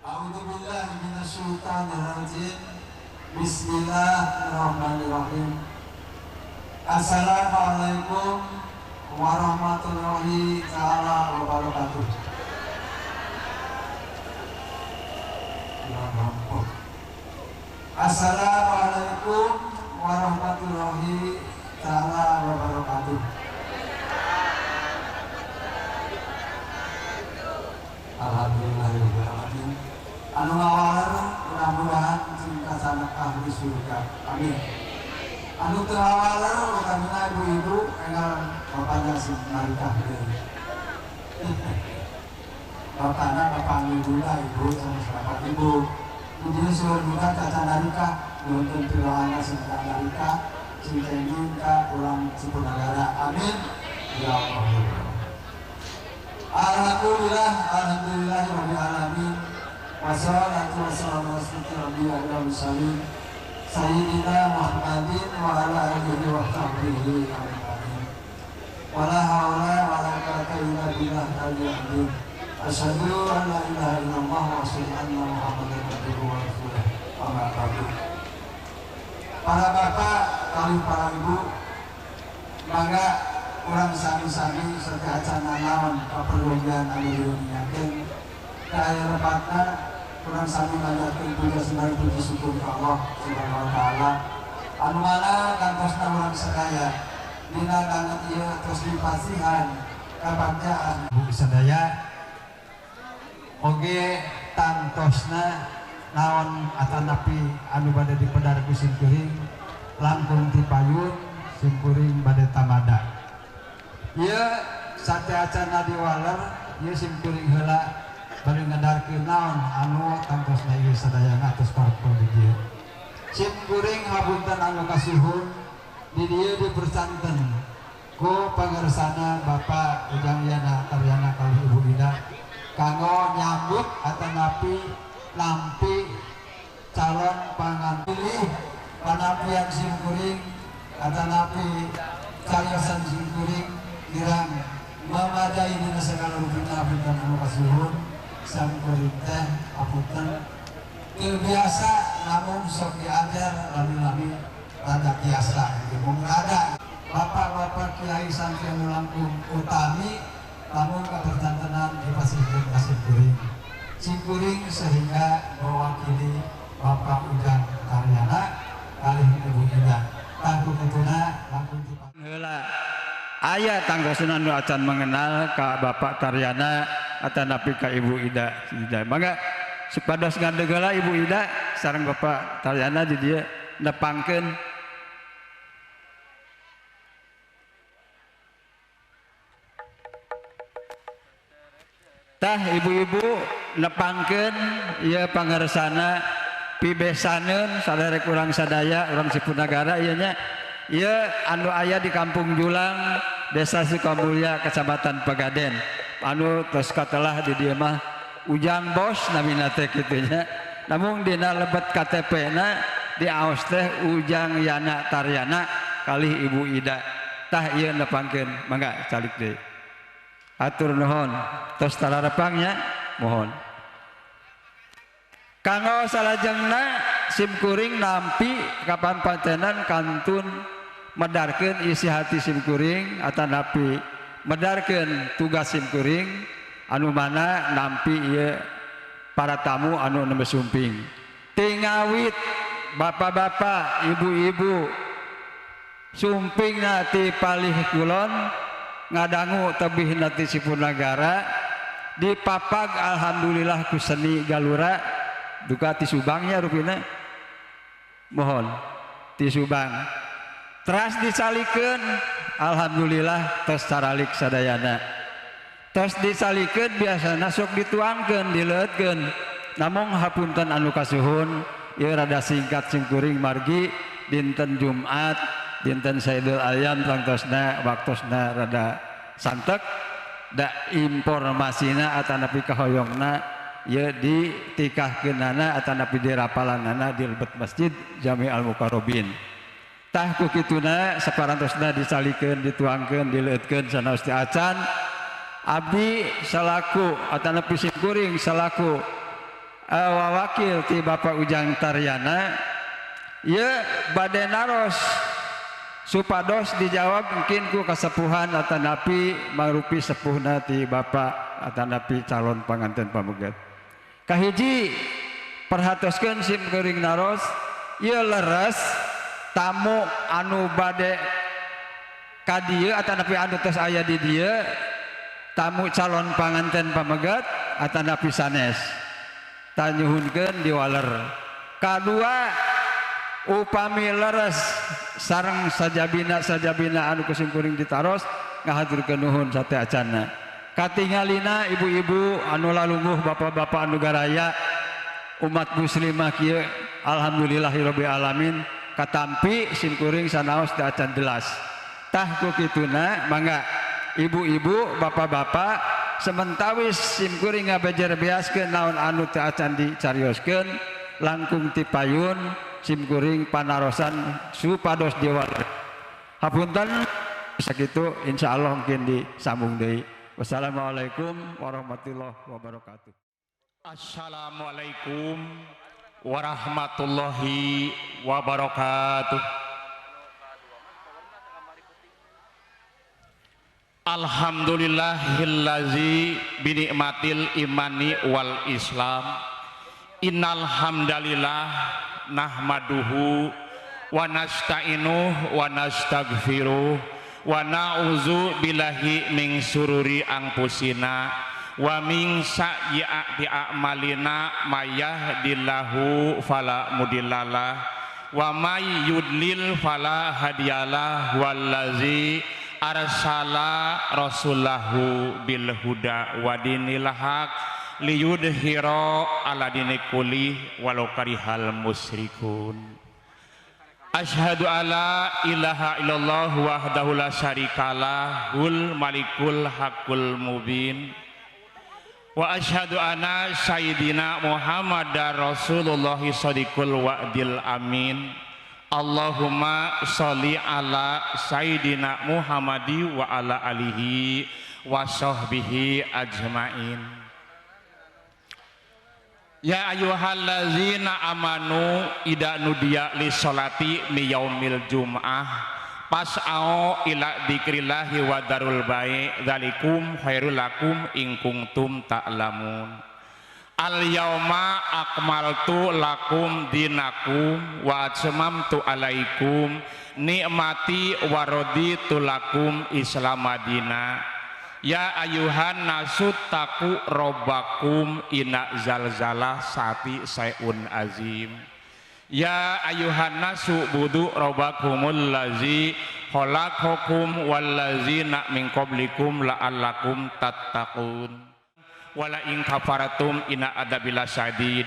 A'udzubillahi minasyaitonirrajim. Bismillahirrahmanirrahim. Assalamualaikum warahmatullahi taala wabarakatuh. Assalamualaikum warahmatullahi taala wabarakatuh. Alhamdulillahirabbil alamin. Anu ngawaler mudah-mudahan sing kasana ahli surga. Amin. Anu teu ngawaler utamina ibu-ibu enggal bapakna sing narikah deui. Bapakna bapak ibuna ibu sama bapak ibu. Di dieu seueur budak kaca narikah, nuhunkeun piloana sing narikah, sing kenging ka urang Cipunagara. Amin. Ya Allah. Alhamdulillah, alhamdulillahirabbil alamin. Wassalatu wassalamu ala mursalin sayyidina Muhammadin wa ala alihi wa sahbihi ajmain. Wala haula wala quwwata illa billah al-aliyyil azim. Asyhadu an la ilaha illallah wa asyhadu anna Muhammadan abduhu wa rasuluh. Amma ba'du. Para bapak, kali para ibu, mangga urang sami-sami serta acan naon kaperluan anu diuniakeun ka aya repatna urang sami manjatkeun puja sembari puji syukur ka Allah Subhanahu wa taala anu mana kantosna urang sadaya dina danget ieu tos dipasihan kabagjaan Bu sadaya oge tantosna naon atanapi anu bade dipedar ku simkuring langkung ti payun simkuring bade tamada. Ieu sateuacanna diwaler ieu simkuring heula bade ngadarkeun naon anu tantosna ieu sadayana atos parpol di dieu. Simkuring hapunten anu kasuhun di dieu dipersanten ku pangersana Bapak Ujang Yana Taryana kalih Ibu Ida kanggo nyambut atanapi lampi calon pangantin panampian simkuring atanapi cariosan simkuring kirang memadai dina sagala rupina hapunten anu kasuhun. Simkuring teh hapunten teu biasa namun sok diajar lami-lami rada biasa gitu mung rada bapak-bapak kiai santri anu langkung utami namun kapercantenan dipasihkeun ka simkuring. Simkuring sehingga mewakili Bapak Ujang Taryana kalih Ibu Ida. Tangku kutuna langkung heula aya tanggosna nu acan mengenal ka Bapak Taryana atanapi ka Ibu Ida. Mangga supados ngadegala Ibu Ida sareng Bapak Taryana di dieu nepangkeun. Tah ibu-ibu nepangkeun ieu pangersana pibesaneun saderek urang sadaya urang Cipunagara ieu nya. Ieu anu aya di Kampung Julang, Desa Sukamulya, Kecamatan Pegaden. Anu tos katelah di dieu mah Ujang Bos namina teh kitu nya. Namun dina lebet KTP na diaos teh Ujang Yana Taryana kalih Ibu Ida. Tah ieu nepangkeun mangga calik deui. Atur nuhun tos talarepangnya mohon. Kanggo salajengna simkuring nampi kapan pantenan kantun medarkeun isi hati simkuring atanapi medarkeun tugas simkuring anu mana nampi ieu para tamu anu nembe sumping. Tingawit bapak-bapak, ibu-ibu sumpingna ti palih kulon ngadangu tebih ti Cipunagara dipapag alhamdulillah ku seni galura duka ti Subangnya rupina mohon ti Subang teras disalikeun alhamdulillah tos caralik sadayana tos disalikeun biasana sok dituangkeun dileueutkeun namung hapunten anu kasuhun ieu rada singkat simkuring margi dinten Jumat dinten Saidul Ayam tangtosna waktosna rada santek da informasina atanapi kahoyongna ieu ditikahkeunana atanapi dirapalanana di lebet masjid Jami Al Mukarrobin. Tah ku kituna saparantosna disalikeun dituangkeun dileueutkeun sanaos teu acan abdi salaku atanapi simkuring salaku Wawakil ti Bapak Ujang Taryana ieu bade naros supados dijawab mungkin ku kasepuhan atanapi mangrupi sepuhna ti Bapak atanapi calon panganten pameget. Kahiji perhatoskeun sim kuring naros ieu leres tamu anu bade ka dieu atanapi anu tos aya di dieu tamu calon panganten pameget atanapi sanes tanyuhunkeun diwaler. Kadua upami leres sareng sajabina anu ku simkuring ditaros ngahaturkeun nuhun sate acana. Katingalina ibu-ibu anu lalungguh bapak-bapak anu garaya umat muslimah kieu alhamdulillahirabbil alamin katampi simkuring sanaos teu acan jelas. Tah ku kituna mangga ibu-ibu bapak-bapak sementawis simkuring ngabejer beaskeun naon anu teu acan dicarioskeun langkung ti payun simkuring panarosan supados diwaler. Hapunten sakitu insyaallah mungkin disambung deui. Wassalamualaikum warahmatullahi wabarakatuh. Assalamualaikum warahmatullahi wabarakatuh. Alhamdulillahillazi binikmatil imani wal islam. Innal hamdalillah nahmaduhu wa nasta'inuh wa nastaghfiruh wa na'udzu billahi min sururi anfusina wa min sayyiati a'malina may yahdihillahu fala mudhillalah wa may yudlil fala hadiyalah wallazi arsala rasulahu bil huda wa dinil haq liyudhira ala dini kulli walau karihal musyrikun. Asyhadu alla ilaha illallah wahdahu la syarikalah hul malikul hakul mubin wa asyhadu anna sayyidina Muhammadar Rasulullah shadiqul wa'dil amin. Allahumma sholli ala sayyidina Muhammadi wa ala alihi wa sahbihi ajmain. Ya ayyuhallazina amanu idza nudiya lis-sholati mi yaumil jum'ah fas'au ila dzikrillahi wa darul bai' dzalikum khairul lakum in kuntum ta'lamun. Al yauma akmaltu lakum dinakum wa atmamtu alaikum nikmati wa raditu lakum islamadina. Ya ayuhan nasu taku robbakum inna zalzalah sati sayun azim. Ya ayuhan nasu budu robbakumul lazi khalaqakum wallazina min qablikum la'allakum tattaqun. Wala in kafartum inna adzabila syadid.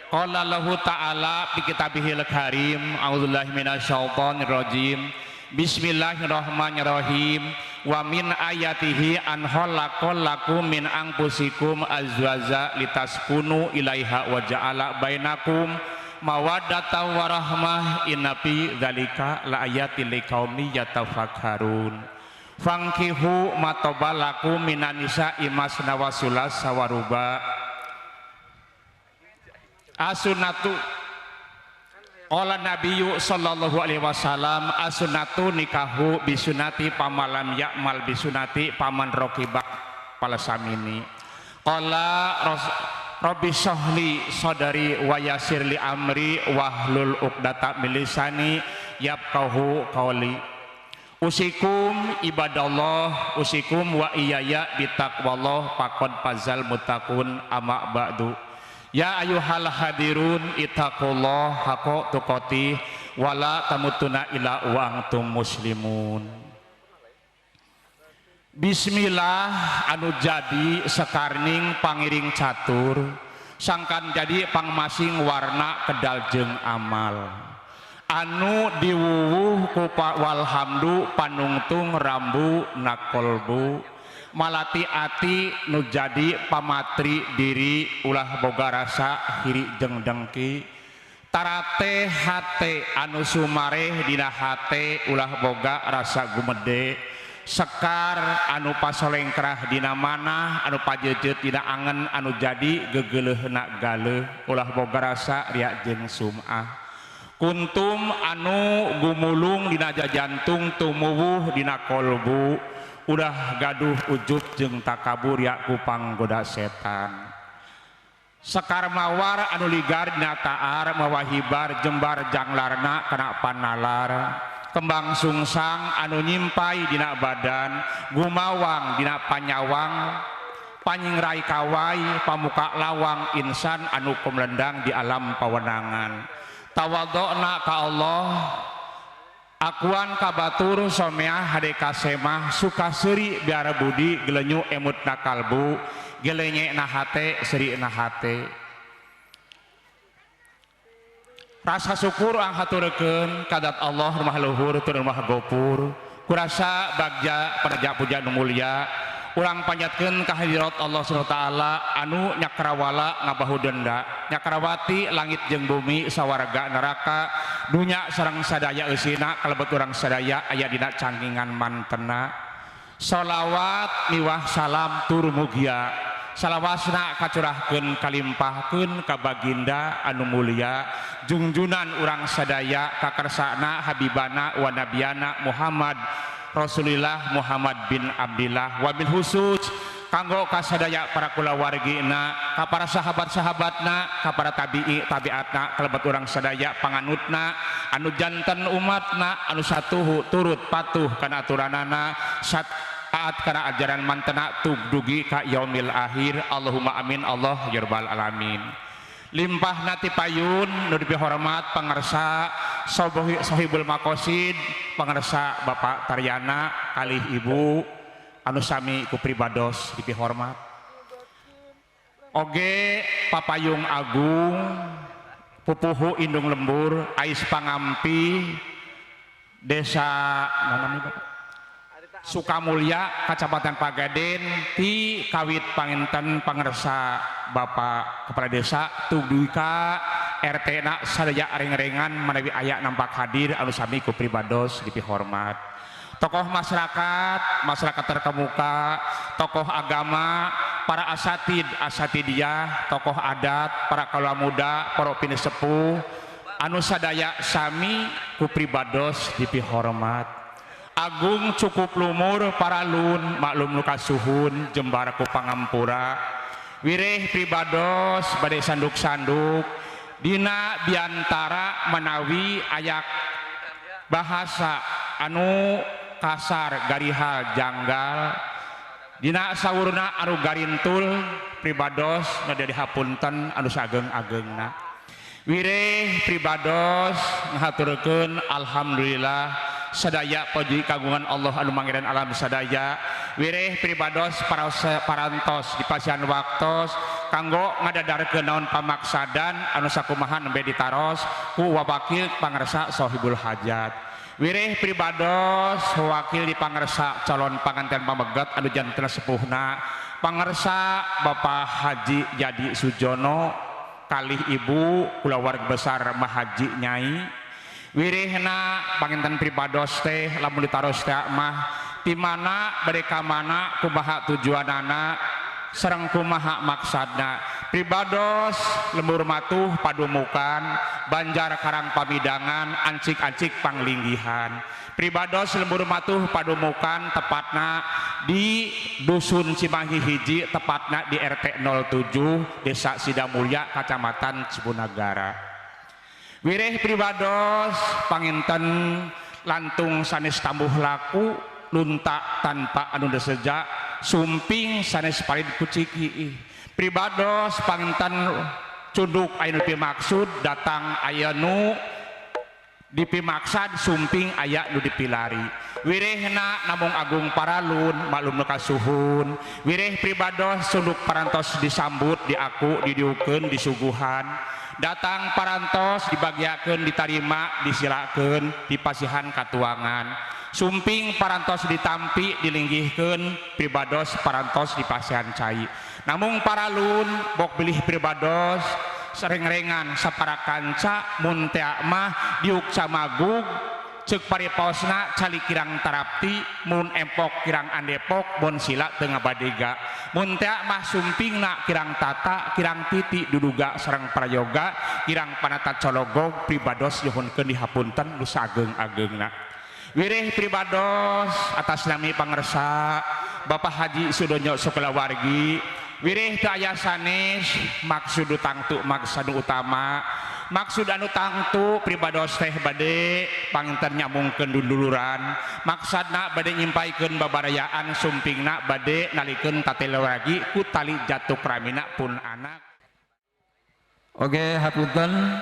Qala lahu ta'ala fi kitabihil karim, a'udzubillahi minasyaitonir rajim. Bismillahirrahmanirrahim. Wa min ayatihi an khalaqal lakum min anfusikum azwaja litaskunu ilaiha wa ja'ala bainakum mawaddatan wa rahmah inna fi dzalika laayatil liqaumin yatafakkarun. Fankihu matobalakum minan nisa'i masna wa sulasa wa ruba. Asunatu qala nabiyyu sallallahu alaihi wasallam asunatu nikahu bisunati pamalam ya'mal bisunati paman rokiba palasamini. Qala rabbi sahli sadari wa yassir li amri wahlul uqdata min lisani yafqahu qawli. Usikum ibadallah usikum wa iyaya bitaqwallah faqad fazal muttaqun amma ba'du. Ya ayyuhal hadirun ittaqullah haqqa tuqatih wala tamutuna illa wa antum muslimun. Bismillah anu jadi sekarning pangiring catur sangkan jadi pangmasing warna kedal jeung amal anu diwuwuh ku walhamdu panungtung rambu nakolbu malati ati nu jadi pamatri diri ulah boga rasa hiri jeung dengki tarate hate anu sumareh dina hate ulah boga rasa gumede Sekar anu pasolengkrah dina manah anu pajejet dina angen anu jadi gegeleuhna galeuh ulah boga rasa riak jeung sum'ah kuntum anu gumulung dina jajantung tumuwuh dina kolbu udah gaduh ujub jeung takabur yak ku panggoda setan sekar mawar anu ligar dina taar mawahibar jembar janglarna kana panalar kembang sungsang anu nyimpai dina badan gumawang dina panyawang panyingrai kawai pamuka lawang insan anu kumlendang di alam pawenangan tawadhona ka Allah akuan kabatur someah hade kasemah suka seuri biara budi gelenyu emutna kalbu gelenye na hate seuri na hate rasa syukur ang haturkeun kadat Allah rumah luhur tur rumah gopur kurasa bagja praja puja nu mulia urang panjatkeun ka hadirat Allah Subhanahu wa taala anu nyakrawala ngabahu denda nyakrawati langit jeung bumi sawarga neraka dunya sareng sadaya eusina kalebet urang sadaya aya dina cangkingan mantena sholawat miwah salam tur mugia salawasna kacurahkeun kalimpahkeun ka baginda anu mulia jungjunan urang sadaya kakarsana habibana wa nabiyana Muhammad Rasulillah Muhammad bin Abdillah wabil khusus kanggo kasadaya para kulawargina ka para sahabat-sahabatna ka para tabi'i tabiatna kalebet urang sadaya panganutna anu janten umatna anu satuhu turut patuh kana aturanana sat taat kana ajaran mantena tugdugi ka yaumil akhir Allahumma amin Allah ya rabbal alamin limpah nati payun nu dipihormat pangersa sohibul makosid pangersa Bapak Taryana kalih Ibu anu sami ku pribados dipihormat oge papayung agung pupuhu indung lembur ais pangampi desa namanya Bapak Sukamulya Kacamatan Pagaden ti kawit panginten pangersa Bapak Kepala Desa tugduka RT na sadaya reng-rengan manawi aya nampak hadir anu sami ku pribados dipihormat tokoh masyarakat masyarakat terkemuka tokoh agama para asatid asatidiyah tokoh adat para kaula muda para pinisepuh anu sadaya sami ku pribados dipihormat agung cukup lumur paralun maklum nu kasuhun jembar ku pangampura wireh pribados bade sanduk-sanduk dina biantara manawi ayak bahasa anu kasar garihal janggal dina saurna anu garintul pribados ngada dihapunten anu saageng-agengna wireh pribados ngahaturkeun alhamdulillah sadaya puji kagungan Allah anu mangiran alam sadaya wireh pribados parantos di pasihan waktos kanggo ngadadarkeun naon pamaksadan anu sakumaha nembe ditaros ku wabakil pangersa sohibul hajat wireh pribados wakil di pangersa calon panganten pamegat anu janten sepuhna pangersa Bapak Haji Jadi Sujono kalih ibu kulawarga besar Mahaji Nyai wirehna panginten pribados teh lamun ditaros teh mah ti mana bade ka mana kumaha tujuanana sareng kumaha maksadna pribados lembur matuh padumukan Banjar Karang Pamidangan ancik-ancik panglinggihan pribados lembur matuh padumukan tepatna di Dusun Cimahi Hiji tepatna di RT 07 Desa Sidamulya Kacamatan Cipunagara wireh pribados panginten lantung sanes tambuh laku lunta tanpa anu deseja sumping sanes paling kuciki pribados panginten cunduk aya nu dimaksud datang aya nu dipimaksad sumping aya nu dipilari wirehna namung agung paralun maklum nu kasuhun wireh pribados sunduk parantos disambut diaku didiukeun disuguhan datang parantos dibagiakeun ditarima disilakeun dipasihan katuangan sumping parantos ditampi dilinggihkeun pribados parantos dipasihan cai namung paralun bok bilih pribados sereng-rengan sapara kanca mun teh mah diuk camagug Cek paripaosna cali kirang tarapti mun empok kirang andepok bon sila teu ngabadega mun tea mah sumpingna kirang tata kirang titi duduga sareng prayoga kirang panata cologog pribados nyuhunkeun dihapunten nu saageng-ageungna. Wirih pribados atas nami pangersa Bapak Haji Sudonyo sakulawargi wirih teu aya sanes maksud tangtu maksud utama maksud anu tangtu pribados teh bade panginten nyambungkeun duduluran maksadna bade nyimpaikeun babarayaan sumpingna bade nalikeun tatelewargi ku tali jatuh ramina pun anak. Oke, hapunten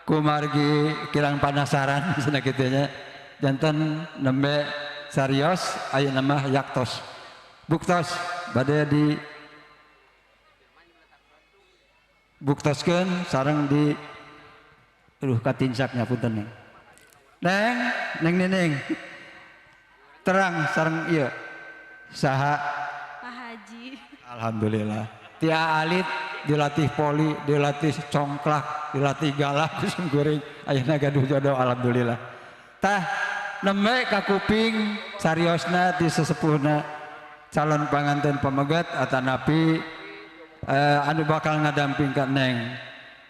kumargi kirang panasaran cenah kitu nya janten nembe sarios ayeuna mah yaktos buktos bade di buktoskeun sareng di aduh katincaknya punten neng. Neng, neng nining. Terang sareng ieu. Saha? Pak Haji. Alhamdulillah. Tia alit dilatih poli, dilatih congklak, dilatih galak sim kuring ayeuna gaduh jodoh alhamdulillah. Tah nembe ka kuping sariosna ti sesepuhna calon panganten pamegat atanapi anu bakal ngadamping ka neng.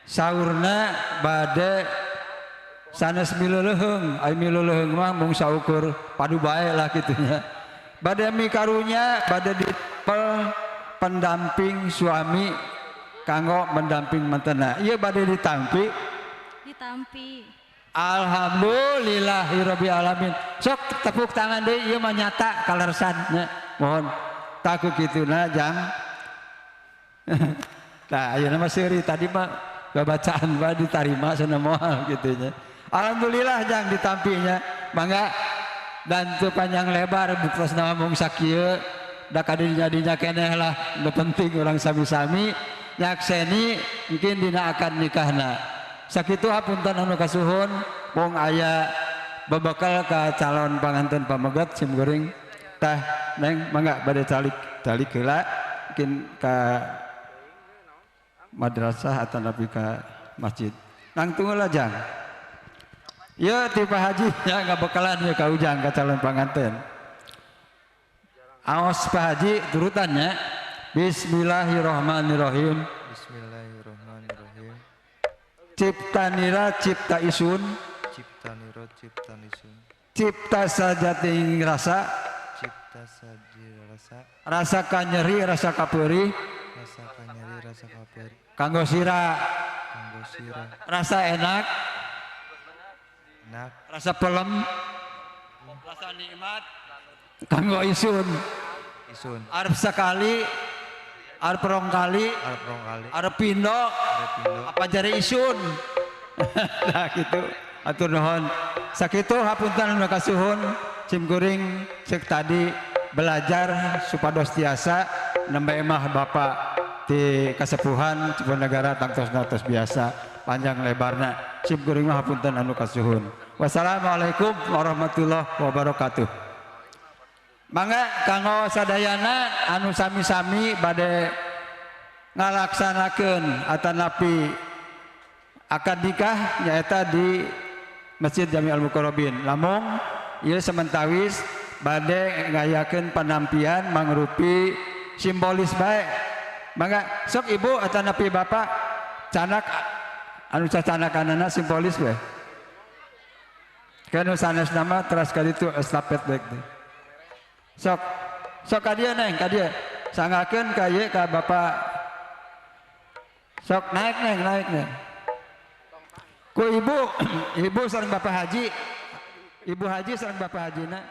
Saurna bade sanes mileleuheung, ai mileleuheung mah mung saukur padu bae lah kitunya. Bade mikarunya bade dipel pendamping suami kanggo mendamping mantena. Ieu bade ditampi. Ditampi. Alhamdulillahirabbil alamin. Sok tepuk tangan deui ieu mah nyata kalersan nya. Mohon taku kituna jang. Nah, ayeuna mah seuri tadi mah babacaan bae ditarima cenah moal kitu nya. Alhamdulillah jang ditampinya. Mangga dan teu panjang lebar buktosna mung sakieu da kadinya-dinya keneh lah nu penting urang sami-sami nyakseni mungkin dina akad nikahna. Sakitu hapunten anu kasuhun mung aya bebekal ka calon panganten pamegat sim kuring tah neng mangga bade calik calik heula mungkin ka madrasah atau nabi ke masjid. Nang tunggu lah jang. Ya tipe haji ya nggak bekalan ya kau jang ke calon pengantin. Awas Pak Haji turutannya. Bismillahirrahmanirrahim. Bismillahirrahmanirrahim. Cipta nira cipta isun. Cipta nira cipta isun. Cipta sajati rasa. Cipta sajati rasa. Rasa kanyeri rasa kapeurih. Rasa kanyeri rasa kapeurih. Kanggo sira, kanggo sira. Rasa enak, enak. Rasa pelem, rasa nikmat. Kanggo isun, isun. Arep sekali, arep rong kali, arep rong kali, arep pindo, apa jare isun. Nah gitu. Atur nuhun. Sakitu hapunten anu kasuhun sim kuring cek tadi belajar supados tiasa nembe mah bapak di kasepuhan Cipunagara tangtos natos biasa panjang lebarna sim kuring mah hapunten anu kasuhun. Wassalamualaikum warahmatullahi wabarakatuh. Mangga kanggo sadayana anu sami-sami bade ngalaksanakeun atanapi akad nikah nyaeta di Masjid Jami Al Muqarrabin. Lamung ieu sementawis bade ngayakeun panampian mangrupi simbolis bae. Mangga sok ibu atanapi bapak canak anu cacanakanana simbolis we. Kanu sanes nama teras kali itu estafet baik teh. Sok sok ka dieu neng ka dieu. Sanggakeun ka ieu ka bapak. Sok naik neng naik neng. Ku ibu, ibu sareng bapak haji. Ibu haji sareng bapak hajina.